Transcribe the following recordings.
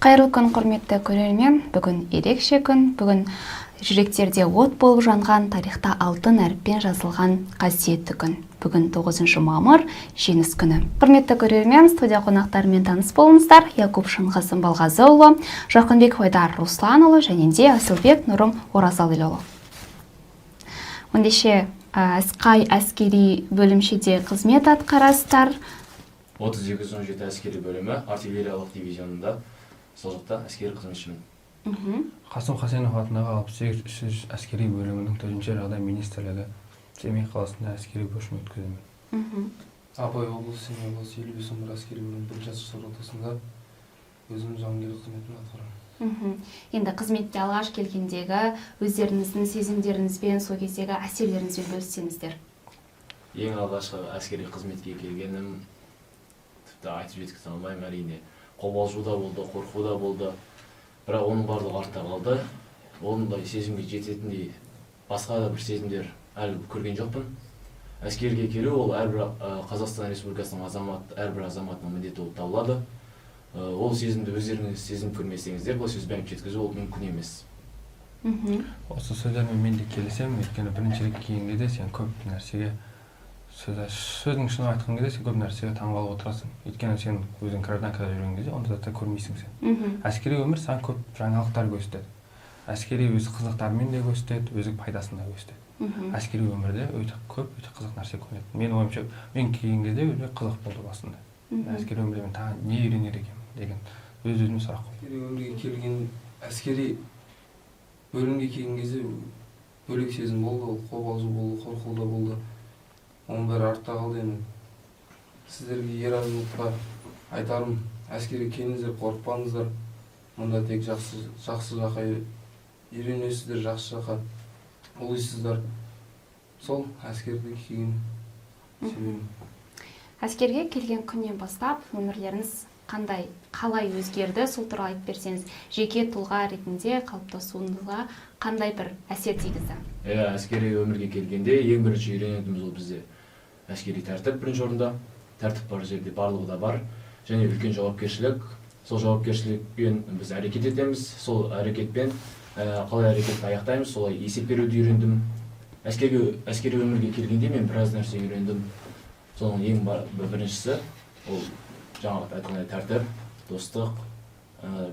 Қайырлы күн, құрметті көрермен! Бүгін ерекше күн. Бүгін жүректерде от болып жанған, тарихта алтын әріппен жазылған қасиетті күн. Бүгін 9 мамыр, Жеңіс күні. Құрметті көрермен, студия қонақтарымен таныс болыңыздар: Якуб Шыңғыс Балғазыұлы, Жарқынбек Айдар Русланұлы және де Асылбек Нұрым Оразалылұлы. Ендеше, қай әскери бөлімшеде қызмет атқарасыздар? 3217 әскери бөлімі, артиллериялық дивизионында, сол жақта әскери қызметшімін. Қасым Хасенов атындағы 68 3 әскери бөлімінің Төтенше жағдай министрлігі, Семей қаласында әскери борышын өткіземін. Абай облысы, Семей облысы, 55 11 әскери бөлім, бірінші атқыштар ротасында өзімнің жауынгерлік қызметімді атқарамын. Енді қызметке алғаш келгендегі өздеріңіздің сезімдеріңізбен, сол кездегі әсерлеріңізбен бөліссеңіздер. Ең алғашқы әскери қызметке келгенім тіпті айтып жеткізе алмаймын. Әрине, қобалжу да болды, қорқу да болды, бірақ оның барлығы артта қалды. Ондай сезімге жететіндей басқа да бір сезімдер әлі көрген жоқпын. Әскерге келу ол әрбір Қазақстан Республикасының азамат, әрбір азаматының міндеті болып табылады. Ол сезімді өздеріңіз сезініп көрмесеңіздер, бұл сөзбен айтып жеткізу ол мүмкін емес. Осы сөздермен мен де келісемін, өйткені бірінші рет келген кезде сен көп нәрсеге, сөздің шынын айтқан кезде, сен көп нәрсеге таңғалып отырасың, өйткені сен өзің гражданкада жүрген кезде ондай заттар көрмейсің сен. Әскери өмір саған көп жаңалықтар көрсетеді, әскери өз қызықтарымен де көрсетеді, өзінің пайдасын да көрсетеді. Әскери өмірде өте көп, өте қызық нәрсе көрінеді. Менің ойымша, мен келген кезде өте қызық болды басында. Әскери өмірде мен тағы не үйренер екенмін деген өз өзіме сұрақ қойдым. Әскери өмірге келген, әскери бөлімге келген кезде бөлек сезім болды. Ол қобалжу болды, қорқу да болды, оның бәрі артта қалды. Енді сіздерге, ер азаматқа айтарым: әскерге келіңіздер, қорықпаңыздар. Мұнда тек жақсы, жақсы жаққа үйренесіздер, жақсы жаққа ұлисыздар. Сол әскерде келген себебім. Әскерге келген күннен бастап өмірлеріңіз қандай, қалай өзгерді, сол туралы айтып берсеңіз. Жеке тұлға ретінде қалыптасуыңызға қандай бір әсер тигізді? Иә, әскери өмірге келгенде ең бірінші үйренетініміз ол бізде әскери тәртіп. Бірінші орында тәртіп бар жерде барлығы да бар. Және үлкен жауапкершілік. Сол жауапкершілікпен біз әрекет етеміз. Сол әрекетпен қалай әрекетті аяқтаймыз, солай есеп беруді үйрендім. Әскери өмірге келгенде мен біраз нәрсе үйрендім. Соның ең біріншісі ол жаңағы айтқандай тәртіп, достық,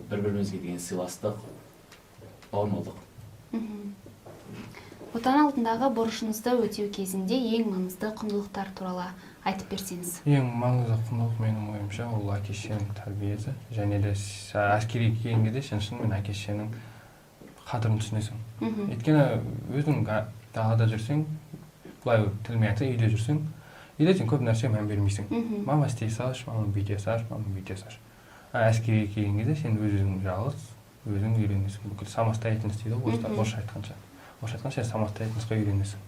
бір бірімізге деген сыйластық, бауырмалдық. Отан алдындағы борышыңызды өтеу кезінде ең маңызды құндылықтар туралы айтып берсеңіз. Ең маңызды құндылық, менің ойымша, ол әке шешенің тәрбиесі. Және де әскерге келген кезде сен шынымен әке шешенің қадірін түсінесің. Өйткені өзің далада жүрсең, былай тілмен айтсақ, үйде жүрсең, үйде сен көп нәрсеге мән бермейсің. Мама, істей салшы, мама, бүйте салшы, мама, бүйте салшы. А әскерге келген кезде сен өз өзің жалғыз өзің үйренесің. Бүкіл самостоятельность дейді ғой орыстар. Орысша айтқанша, сен самостоятельность қа үйренесің.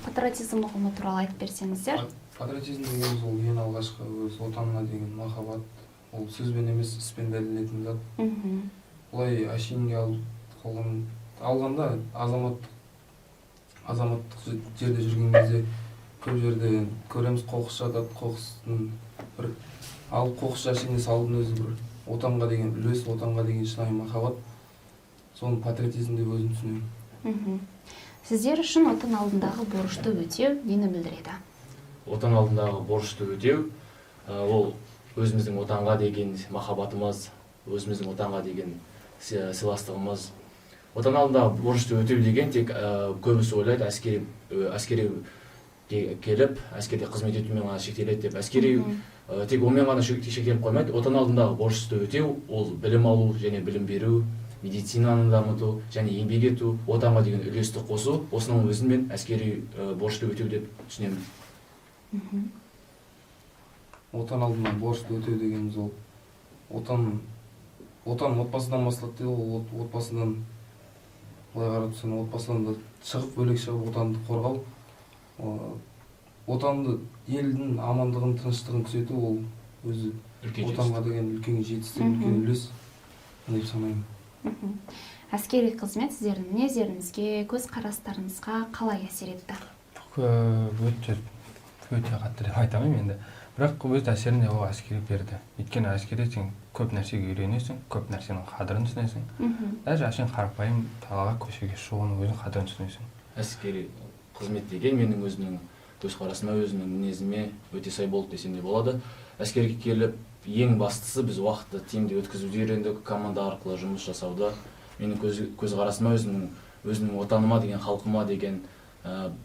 Патриотизм ұғымы туралы айтып берсеңіздер. Патриотизм дегеніміз ол ең алғашқы өз отанына деген махаббат. Ол сөзбен емес, іспен дәлелденетін зат. Былай әшейінге алып қалған алғанда, азаматтық жерде жүрген кезде көп жерде көреміз, қоқыс жатады. Қоқыстың бір алып, қоқыс жәшігіне салудың өзі бір отанға деген үлес, отанға деген шынайы махаббат. Соны патриотизм деп өзім түсінемін. Сіздер үшін Отан алдындағы борышты өтеу нені білдіреді? Отан алдындағы борышты өтеу ол өзіміздің отанға деген махаббатымыз, өзіміздің отанға деген сыйластығымыз. Отан алдындағы борышты өтеу деген тек көбісі ойлайды, әскери келіп, әскерде қызмет етумен ғана шектеледі деп. Әскери тек онымен ғана шектеліп қоймайды. Отан алдындағы борышты өтеу ол білім алу және білім беру, медицинаны дамыту және еңбек ету, отанға деген үлесті қосу. Осының өзін мен әскери борышты өтеу деп түсінемін. Отан алдында борышты өтеу дегеніміз ол отан отбасыдан басталады дейді ғой. Ол отбасыдан, былай қарап тұрсаң, отбасыдан да шығып, бөлек шығып, отанды қорғау, отанды, елдің амандығын, тыныштығын күзету, ол өзі үлкен отанға жетістік. деген үлкен жетістік, үлкен үлес деп санаймын. Әскери қызмет сіздердің мінездеріңізге, көзқарастарыңызға қалай әсер етті? Өте, өте қатты деп айта алмаймын енді. Бірақ өз әсерін де ол әскери берді. Өйткені әскерде сен көп нәрсеге үйренесің, көп нәрсенің қадірін түсінесің. Даже әшейін қарапайым далаға, көшеге шығуының өзінің қадірін түсінесің. Әскери қызмет деген менің өзімнің көзқарасыма, өзімнің мінезіме өте сай болды десем де болады. Әскерге келіп, ең бастысы, біз уақытты тиімді өткізуді үйрендік, команда арқылы жұмыс жасауды. Менің көзқарасыма, өзімнің отаныма деген, халқыма деген,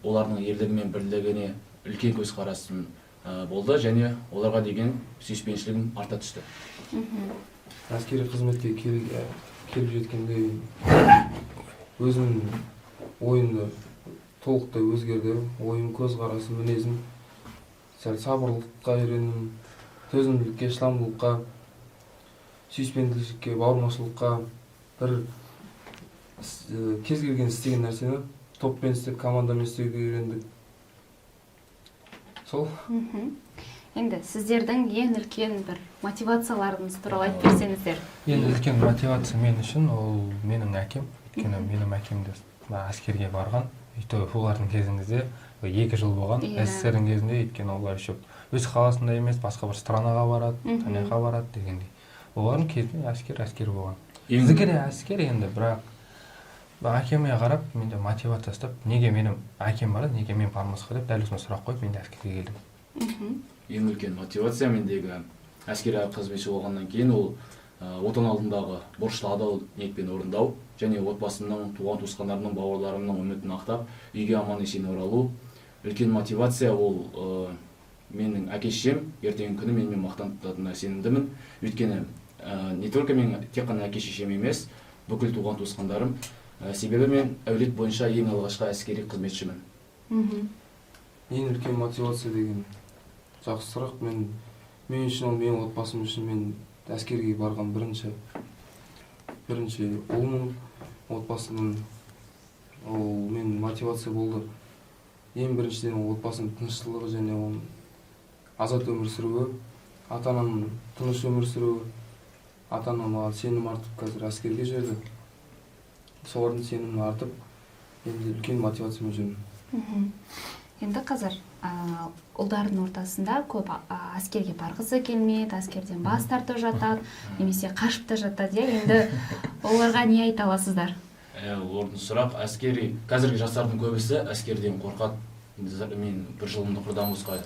олардың ерлігі мен бірлігіне үлкен көзқарасым болды және оларға деген сүйіспеншілігім арта түсті. Әскери қызметке келіп жеткенде өзімнің ойымды толықтай өзгерді. Ойым, көзқарасым, мінезім, сәл сабырлылыққа үйрендім, төзімділікке, шыдамдылыққа, сүйіспеншілікке, бауырмашылдыққа. Бір кез келген істеген нәрсені топпен істеп, командамен істеуге үйрендік сол. Енді сіздердің ең үлкен бір мотивацияларыңыз туралы айтып берсеңіздер. Ең үлкен мотивация мен үшін ол менің әкем. Өйткені менің әкем де мына әскерге барған, и то олардың кезінде 2 жыл болған. СССР-дің кезінде. Өйткені олар еще өз қаласында емес, басқа бір странаға барады, ана жаққа барады дегендей. Олардың кезінде әскер әскер болған. Біздікі де әскер енді, бірақ әкеме қарап менде мотивация ұстап, неге менің әкем барады, неге мен бармасқа деп, дәл осындай сұрақ қойып, мен де әскерге келдім. Ең үлкен мотивация мендегі әскери қызметші болғаннан кейін ол отан алдындағы борышты адал ниетпен орындау және отбасымның, туған туысқандарымның, бауырларымның үмітін ақтап, үйге аман есен оралу. Үлкен мотивация ол менің әке шешем ертеңгі күні менімен мақтан тұтатынына сенімдімін. Өйткені не только менің тек қана әке шешем емес, бүкіл туған туысқандарым, себебі мен әулет бойынша ең алғашқы әскери қызметшімін. Ең үлкен мотивация деген жақсы сұрақ. Мен үшін ол менің отбасым үшін. Мен әскерге барған бірінші ұлмын отбасымның. Ол мен мотивация болды. Ең біріншіден, ол отбасының тыныштылығы және оның азат өмір сүруі, ата анамның тыныш өмір сүруі. Ата анам маған сенім артып, қазір әскерге жіберді. Солардың сенімін артып, енді үлкен мотивациямен жүрмін. Енді қазір ұлдардың ортасында көп әскерге барғысы келмейді, әскерден бас тартып жатады немесе қашып та жатады, иә. Енді оларға не айта аласыздар? Иә, ол орынды сұрақ. Әскери, қазіргі жастардың көбісі әскерден қорқады. Мен бір жылымды құрдан босқа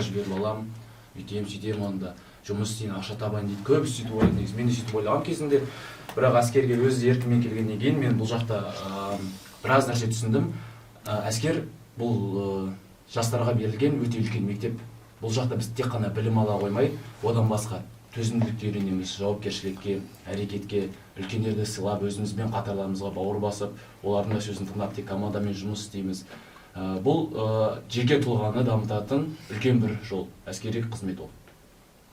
жіберіп аламын, бүйтемін, сөйтемін, онда жұмыс істейін, ақша табайын дейді. Көбісі сөйтіп ойлайды негізі. Мен де сөйтіп ойлағанмын кезінде. Бірақ әскерге өз еркіммен келгеннен кейін мен бұл жақта біраз нәрсе түсіндім. Әскер бұл жастарға берілген өте үлкен мектеп. Бұл жақта біз тек қана білім ала қоймай, одан басқа төзімділікке үйренеміз, жауапкершілікке, әрекетке, үлкендерді сыйлап, өзімізбен қатарларымызға бауыр басып, олардың да сөзін тыңдап, тек командамен жұмыс істейміз. Бұл жеке тұлғаны дамытатын үлкен бір жол әскери қызмет ол.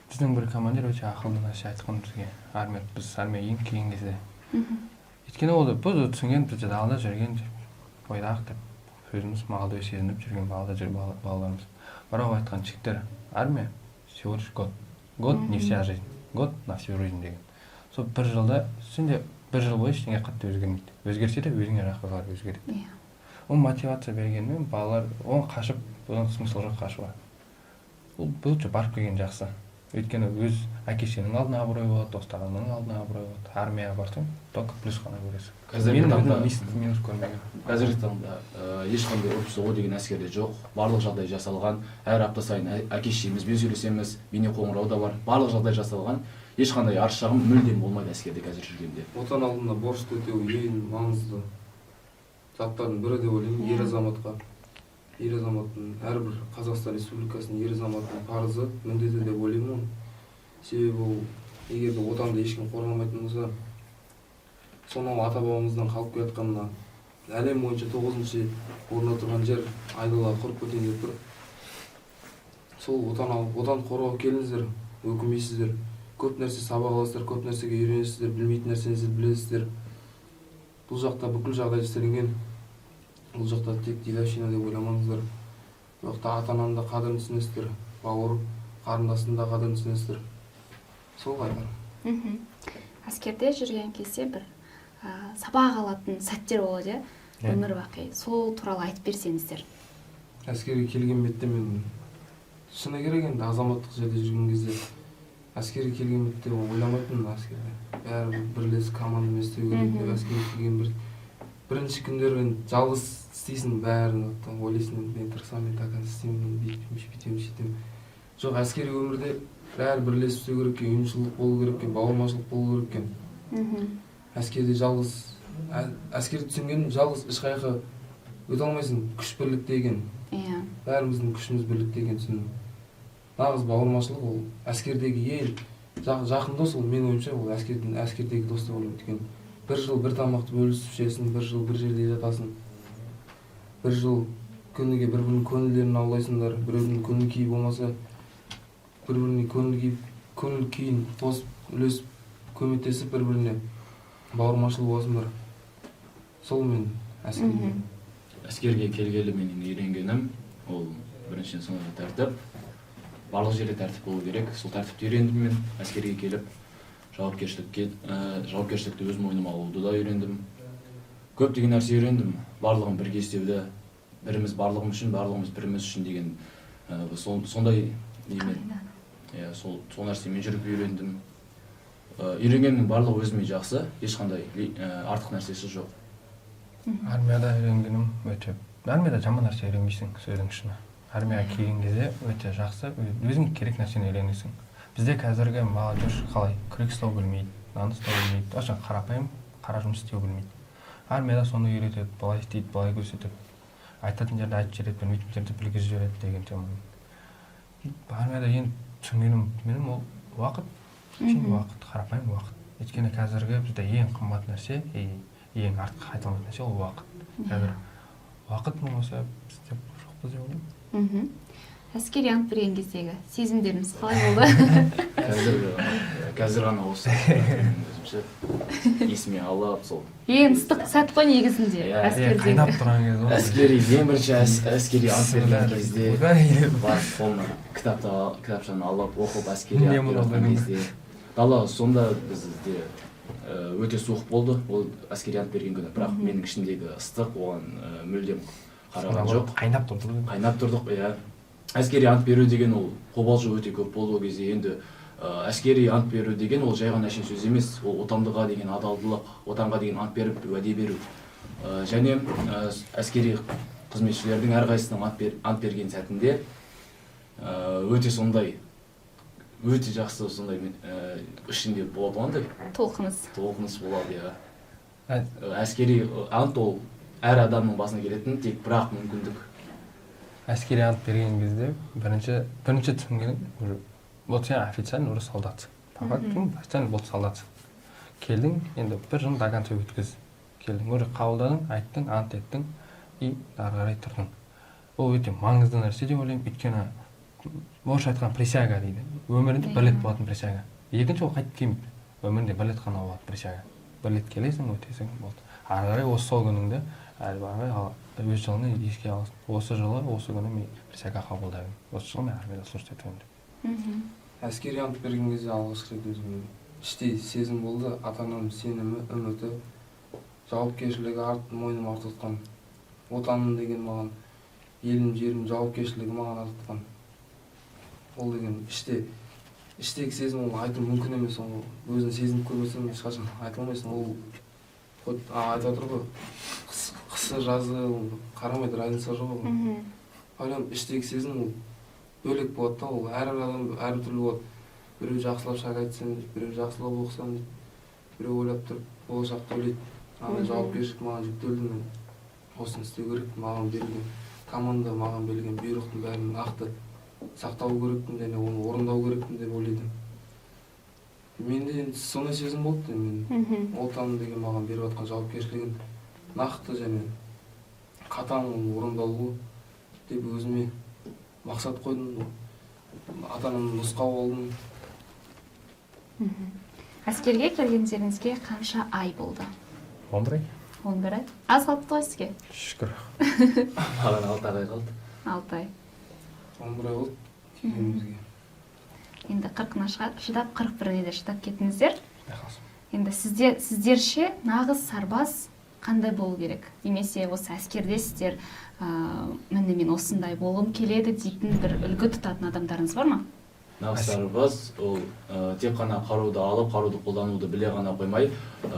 Біздің бір командир өте ақылды нәрсе айтқан бізге, армия, біз армияға ең келген кезде. Өйткені ол біз түсінген, біз далада жүрген бойдақ деп, өзіміз молодой сезініп жүрген балада жүр балаларымыз. Бірақ ол айтқан: «Жігіттер, армия всего лишь год, год не вся жизнь, год на всю жизнь», — деген. Сол бір жылда сенде бір жыл бойы ештеңе қатты өзгермейді, өзгерсе де өзіңе жақсы өзгереді. Ол мотивация бергенімен, балалар оны қашып, одан смысл жоқ қашуға. Ол лучше барып келген жақсы, өйткені өз әке шешенің алдына абырой болады, достарыңның алдына абырой болады. Армияға барсаң, только плюс қана көресің. Қазіргі Мен таңда өзім минус көрмегенмін. Қазіргі таңда ешқандай ұрып соғу деген әскерде жоқ. Барлық жағдай жасалған. Әр апта сайын әке шешемізбен сөйлесеміз, бейнеқоңырау да бар. Барлық жағдай жасалған. Ешқандай арыз шағым мүлдем болмайды әскерде қазір жүргенде. Отан алдында борышты өтеу ең маңызды заттардың бірі деп ойлаймын. Ер азаматқа, ер азаматтың, әрбір Қазақстан Республикасының ер азаматының парызы, міндеті деп ойлаймын оны. Себебі ол егер де отанды ешкім қорғамайтын болса, сонау ата бабамыздан қалып келе жатқан мына әлем бойынша тоғызыншы орында тұрған жер айдалаға құрып кетейін деп тұр. Сол отан алып, отан қорғауға келіңіздер, өкінбейсіздер. Көп нәрсе сабақ аласыздар, көп нәрсеге үйренесіздер, білмейтін нәрсеңізді білесіздер. Бұл жақта бүкіл жағдай істелінген. Бұл жақта тек дедовщина деп ойламаңыздар. Бұл жақта ата ананың да қадірін түсінесіздер, бауыр қарындастың да қадірін түсінесіздер. Сол айтарым. Әскерде жүрген кезде бір сабақ алатын сәттер болады, иә? Иә. Өмір бақи сол туралы айтып берсеңіздер. Әскерге келген бетте мен Шыны керек, енді азаматтық жерде жүрген кезде, әскерге келген бетте ойламайтынмын әскерде бәрі бірлесіп, командамен істеу керек деп. Әскерге келген бірінші күндері енді жалғыз істейсің бәрін, там ойлайсың, енді мен тырысамын, мен до конца істеймін, мен бүйтемін, бүйтемін, сөйтемін. Жоқ, әскери өмірде бәрі бірлесіп істеу керек екен, ұйымшылдық болу керек екен, бауырмашылық болу керек екен. Әскерде жалғыз, әскерде түсінгенім, жалғыз ешқаяққа өте алмайсың, күш бірлікте екен. Бәріміздің күшіміз бірлікте екенін түсіндім. Нағыз бауырмашылық ол әскердегі ең жақын дос, ол, менің ойымша, ол әскердегі дос деп ойлаймын. Өйткені бір жыл бір тамақты бөлісіп ішесің, бір жыл бір жерде жатасың, бір жыл күніге бір бірінің көңілдерін аулайсыңдар. Біреудің көңіл күйі болмаса, бір біріне көңіл күйін қосып, үлесіп, көмектесіп, бір біріне бауырмашыл боласыңдар. Сол мен әскерде. Әскерге келгелі менің үйренгенім ол біріншіден сондай тәртіп. Барлық жерде тәртіп болу керек, сол тәртіпті үйрендім мен әскерге келіп. Жауапкершілікті өз мойныма алуды да үйрендім. Көптеген нәрсе үйрендім, барлығын бірге істеуді, біріміз барлығымыз үшін, барлығымыз біріміз үшін деген сондай немен, иә, сол нәрсемен жүріп үйрендім. Үйренгенімнің барлығы өзіме жақсы, ешқандай артық нәрсесі жоқ. Армияда үйренгенім өте, армияда жаман нәрсе үйренбейсің, сөздің шыны. Армияға келген кезде өте жақсы, өзің керек нәрсені үйренесің. Бізде қазіргі молодежь қалай, күрек ұстау білмейді, нан ұстау білмейді, даже қарапайым қара жұмыс істеу білмейді. Армияда соны үйретеді, былай істейді, былай көрсетеді, айтатын жерде айтып жібереді, білмейтін жерде білгізіп жібереді деген темамен. Армияда енді түсінгенім менің, ол уақыт, шын уақыт, қарапайым уақыт. Өйткені қазіргі бізде ең қымбат нәрсе и ең артық айта алмайтын нәрсе ол уақыт. Қазір уақыт болмаса, бізде жоқпыз деп ойлаймын. Әскери ант берген кездегі сезімдеріңіз қалай болды? Қазір ғана осы өзімше есіме алып сол. Ең ыстық сәт қой негізінде. Иә. Иә. Әскердегі. Қайнап тұрған кез ғой. Әскери, ең бірінші әскери ант берген кезде Ойбай. барып, қолына кітапшаны алып оқып, әскери Не ант беріп мынау жатқан дедің? кезде дала сонда бізде өте суық болды ол әскери ант берген күні, бірақ менің ішімдегі ыстық оған мүлдем қараған жоқ. Қайнап тұрды ғой. Қайнап тұрдық, иә. Әскери ант беру деген ол қобалжу өте көп болды ол кезде. Енді әскери ант беру деген ол жай ғана әшейін сөз емес, ол отандыға деген адалдылық, отанға деген ант беріп, уәде беру. Және әскери қызметшілердің әрқайсысының ант берген сәтінде өте сондай, өте жақсы сондай ішінде болады ғой андай Толқыныс. Толқыныс болады, иә. Әскери ант ол әр адамның басына келетін тек бір ақ мүмкіндік. Әскери ант берген кезде бірінші түсінгенім, уже вот сен официально уже солдатсың по факту, официально болды, солдатсың. Келдің, енді бір жыл до конца өткіз, келдің, уже қабылдадың, айттың, ант еттің и ары қарай тұрдың. Ол өте маңызды нәрсе деп ойлаймын, өйткені орысша айтқан присяга дейді, өмірінде бір рет болатын присяга, екінші ол қайтып келмейді. Өмірінде бір рет қана болады присяга, бір рет келесің, өтесің, болды. Ары қарай осы сол күніңді әрі қарай өз жылыңа еске аласың: осы жылы, осы күні мен присяга қабылдадым, осы жылы мен армияда служить етемін деп. Әскери ант берген кезде алғаш рет өзіме іштей сезім болды: ата анам сенімі, үміті, жауапкершілігі мойныма артылған, отаным деген маған, елім, жерім жауапкершілігі маған артылған. Ол деген іштегі сезім, ол айту мүмкін емес. Оны өзің сезініп көрмесең, ешқашан айта алмайсың. Ол хоть айтып жатыр ғой, қысы жазы ол қарамайды, разница жоқ оған. Ойлаймын, іштегі сезім ол бөлек болады да, ол әрбір адам әртүрлі болады. Біреу жақсылап шаг айтсам дейді, біреу жақсылап оқысам дейді, біреу ойлап тұрып болашақты ойлайды ана жауапкершілік маған жүктелді, мен осыны істеу керекпін, маған берілген команда, маған берілген бұйрықтың бәрін нақты сақтау керекпін және оны орындау керекпін деп ойлайды. Менде енді сондай сезім болды мен отаным деген маған беріп жатқан жауапкершілігін нақты және қатаң оның орындалуы деп өзіме мақсат қойдым, ата анамнан нұсқау алдым. Әскерге келгендеріңізге қанша ай болды? 11 ай. 11 ай. Аз қалыпты ғой сізге. Шүкір. Маған 6 ай қалды. 6 ай. 11 ай болды келгенімізге. Енді 40-ына шыдап, 41-іне де шыдап кеттіңіздер. Құдай қаласа. Енді сіздерше нағыз сарбаз Қандай болу керек? Немесе осы әскерде сіздер міне, мен осындай болғым келеді дейтін бір үлгі тұтатын адамдарыңыз бар ма? Нағыз сарбаз ол тек қана қаруды алып, қаруды қолдануды біле ғана қоймай,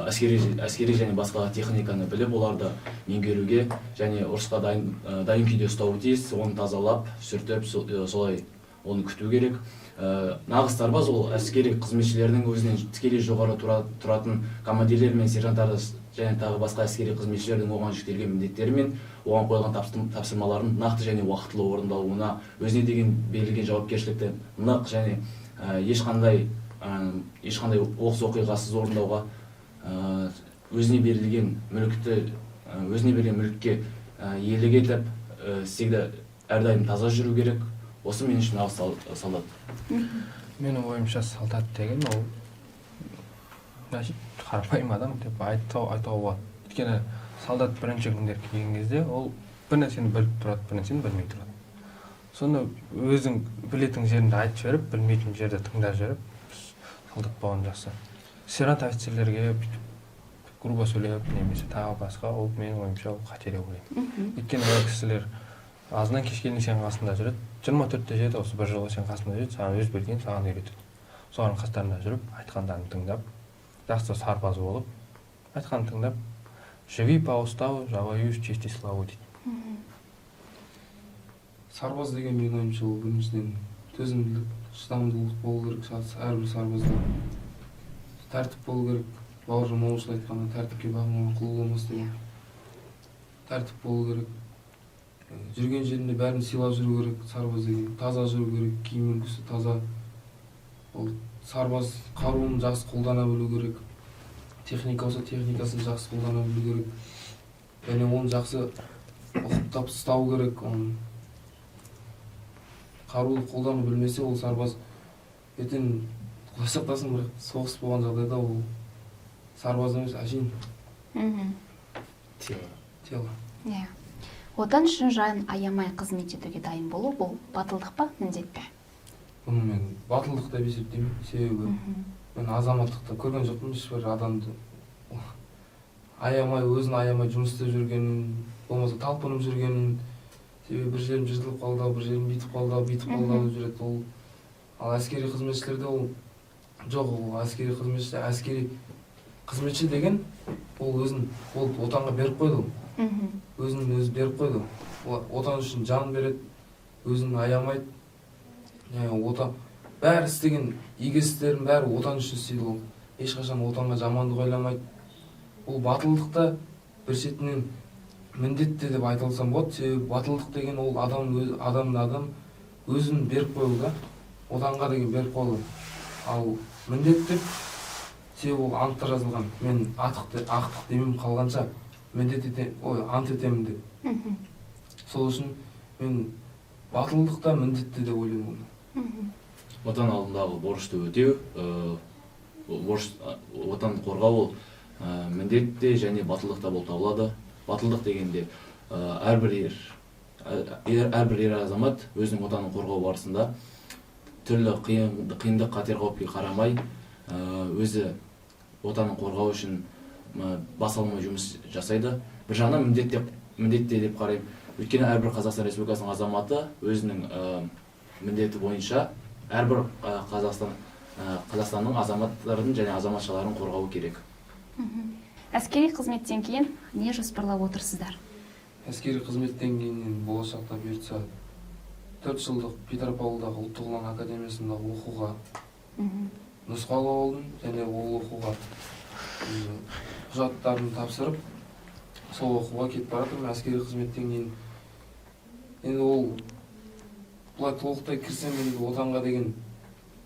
әскери және басқа техниканы біліп, оларды меңгеруге және ұрысқа дайын күйде ұстауы тиіс. Оны тазалап, сүртіп, солай оны күту керек. Нағыз сарбаз ол әскери қызметшілердің өзінен тікелей жоғары тұратын командирлер мен сержанттарды және тағы басқа әскери қызметшілердің оған жүктелген міндеттері мен оған қойылған тапсырмаларын нақты және уақытылы орындалуына, өзіне деген берілген жауапкершілікті нық және ешқандай оқыс оқиғасыз орындауға, өзіне берілген мүлікті, өзіне берілген мүлікке иелік етіп, всегда, әрдайым таза жүру керек. Осы мен үшін нағыз солдат. Менің ойымша, солдат деген ол, значит, қарапайым адам деп айтуға болады. Өйткені солдат бірінші күндер келген кезде ол бір нәрсені біліп тұрады, бір нәрсені білмей тұрады. Соны өзің білетін жеріңді айтып жіберіп, білмейтін жерді тыңдап жіберіп, солдат болған жақсы. Сержант, офицерлерге бүйтіп грубо сөйлеп немесе тағы басқа, ол, менің ойымша, ол қате деп ойлаймын. Өйткені ол кісілер азаннан кешке дейін сенің қасында жүреді, 24/7. Осы бір жыл сенің қасында жүреді, саған өз білгенін саған үйретеді. Солардың қастарында жүріп, айтқандарын тыңдап, жақсы сарбаз болып, айтқанын тыңдап, «Живи по уставу, завоюешь честь и славу» дейді. Сарбаз деген, менің ойымша, ол біріншіден төзімділік, шыдамдылық болу керек. Әрбір сарбазда тәртіп болу керек. Бауыржан Момышұлы айтқандай, «Тәртіпке бағынбаған құл болмас» деген. Тәртіп болу керек. Жүрген жерінде бәрін сыйлап жүру керек. Сарбаз деген таза жүру керек, киім үлгісі таза. Ол сарбаз қаруын жақсы қолдана білу керек, техника болса, техникасын жақсы қолдана білу керек және оны жақсы ұқыптап ұстау керек. Оны, қаруды қолдану білмесе, ол сарбаз ертең, құдай сақтасын, бірақ соғыс болған жағдайда ол сарбаз емес, әшейін Тело. Тело. Иә, Отан үшін жан аямай қызмет етуге дайын болу — бұл батылдық па, міндет пе? Бұны мен батылдық деп есептеймін, себебі мен азаматтықта көрген жоқпын ешбір адамды аямай, өзін аямай жұмыс істеп жүргенін, болмаса талпынып жүргенін. Себебі бір жерім жыртылып қалды ау, бір жерім бүйтіп қалды ау, бүйтіп қалды ау деп жүреді ол. Ал әскери қызметшілерде ол жоқ. Ол әскери қызметші, әскери қызметші деген ол өзін, ол Отанға беріп қойды, ол өзін өзі беріп қойды. Ол Отан үшін жан береді, өзін аямайды. Яғни Отан, бәрі істеген игі істерін бәрі Отан үшін істейді. Ол ешқашан Отанға жамандық ойламайды. Ол батылдық та, бір шетінен міндет те деп айта алсам болады. Себебі батылдық деген ол адам өз, адам өзін беріп қою да, Отанға деген беріп қою. Ал міндет деп, себебі ол антта жазылған: мен ақтық демім қалғанша міндет ете, ой, ант етемін деп. Сол үшін мен батылдық та, міндетті деп ойлаймын оны. Отан алдындағы борышты өтеу, борыш, Отанды қорғау ол міндет те және батылдық та болып табылады. Батылдық дегенде әрбір ер азамат өзінің Отанын қорғау барысында түрлі қиындық, қатер, қауіпке қарамай, өзі Отанын қорғау үшін бас алмай жұмыс жасайды. Бір жағынан міндет те деп қараймын, өйткені әрбір Қазақстан Республикасының азаматы өзінің міндеті бойынша әрбір Қазақстанның азаматтарын және азаматшаларын қорғауы керек. Әскери қызметтен кейін не жоспарлап отырсыздар? Әскери қызметтен кейін енді болашақта, бұйыртса, 4 жылдық Петропавлдағы Ұлттық ұлан академиясындағы оқуға нұсқау алдым және ол оқуға құжаттарын тапсырып, сол оқуға кетіп бара жатырмын. Әскери қызметтен кейін енді ол былай толықтай кірсем, енді Отанға деген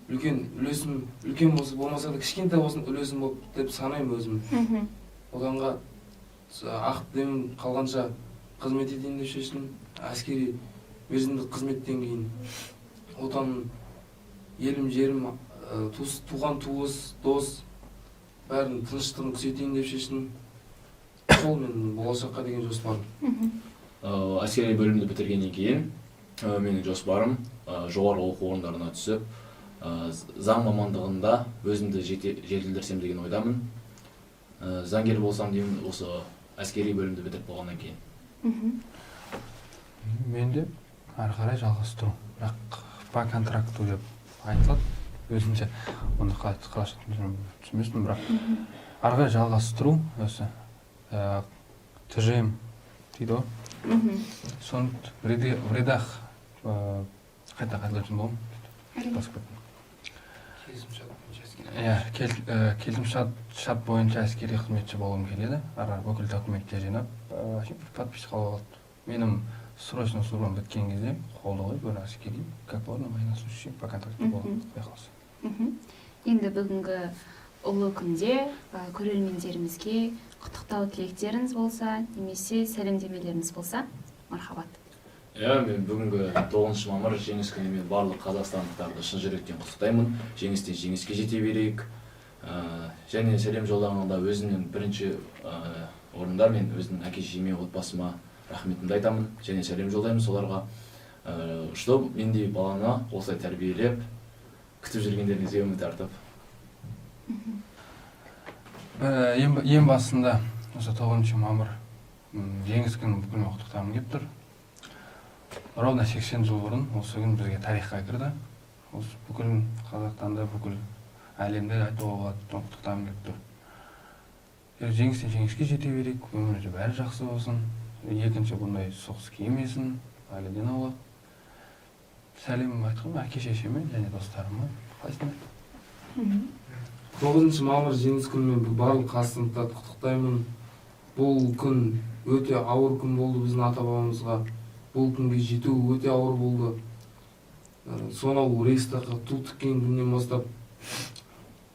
үлкен үлесім, үлкен болса, болмаса да кішкентай болсын, үлесім болып деп санаймын өзім. Отанға ақ демім қалғанша қызмет етейін деп шештім. Әскери мерзімдік қызметтен кейін Отан, елім, жерім, туған туыс, дос, бәрін тыныштығын күзетейін деп шештім. Сол менің болашаққа деген жоспарым. Әскери бөлімді бітіргеннен кейін менің жоспарым жоғарғы оқу орындарына түсіп, заң мамандығында өзімді жетілдірсем деген ойдамын. Заңгер болсам деймін осы. Әскери бөлімді бітіріп болғаннан кейін. Мен де ары қарай жалғастыру, бірақ по контракту деп айтылады өзінше, оны қалай қалайша түсінбеспін, бірақ ары қарай жалғастыру осы ТЖМ дейді ғой, соны в рядах қайта қайталап айтсам болады ма? Басып кеттім. Келісімшарт бойынша әскери. Иә, келісімшарт бойынша әскери қызметші болғым келеді. Ары қарай бүкіл документтер жинап, подпись қалып алды. Менің срочный службам біткен кезде қолды қойып, бір әскери, как положено, военнослужащий по контракту болады, құдай қаласа. Енді бүгінгі ұлы күнде көрермендерімізге құттықтау тілектеріңіз болса немесе сәлемдемелеріңіз болса, мархабат. Иә, мен бүгінгі 9 мамыр, Жеңіс күнімен барлық қазақстандықтарды шын жүректен құттықтаймын. Жеңістен жеңіске жете берейік. Және сәлем жолдағанда өзімнің бірінші орында мен өзімнің әке шешеме, отбасыма рахметімді айтамын және сәлем жолдаймын соларға, что мендей баланы осылай тәрбиелеп, күтіп жүргендеріңізге үміт артып. Ең басында осы 9 мамыр, Жеңіс күнін бүкіл құттықтағым келіп тұр. Ровно 80 жыл бұрын осы күн бізге тарихқа кірді. Осы бүкіл Қазақстанда, бүкіл әлемде айтуға болады, құттықтағым келіп тұр. Жеңістен жеңіске жете берейік, өмірде бәрі жақсы болсын, екінші бұндай соғыс келмесін, әліден аулақ. Сәлем айтқым әке шешеме және достарыма. Қалайсыңдар? 9 мамыр, Жеңіс күнімен барлық қазақстандықтарды құттықтаймын. Бұл күн өте ауыр күн болды біздің ата бабамызға. Бұл күнге жету өте ауыр болды. Сонау Рейхстагқа ту тіккен күннен бастап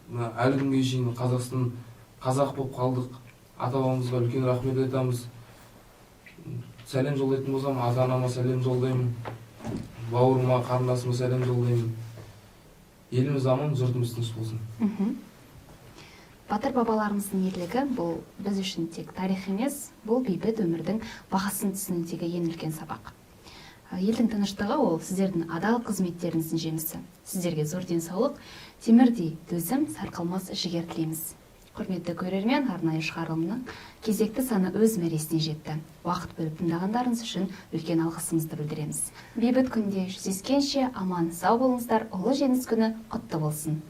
мына әлі күнге шейін Қазақстан, қазақ болып қалдық. Ата бабамызға үлкен рахмет айтамыз. Сәлем жолдайтын болсам, ата анама сәлем жолдаймын, бауырыма, қарындасыма сәлем жолдаймын. Еліміз аман, жұртымыз тыныш болсын. Батыр бабаларымыздың ерлігі — бұл біз үшін тек тарих емес, бұл бейбіт өмірдің бағасын түсінудегі ең үлкен сабақ. Елдің тыныштығы — ол сіздердің адал қызметтеріңіздің жемісі. Сіздерге зор денсаулық, темірдей төзім, сарқылмас жігер тілейміз. Құрметті көрермен, арнайы шығарылымның кезекті саны өз мәресіне жетті. Уақыт бөліп тыңдағандарыңыз үшін үлкен алғысымызды білдіреміз. Бейбіт күнде жүздескенше, аман сау болыңыздар. Ұлы Жеңіс күні құтты болсын!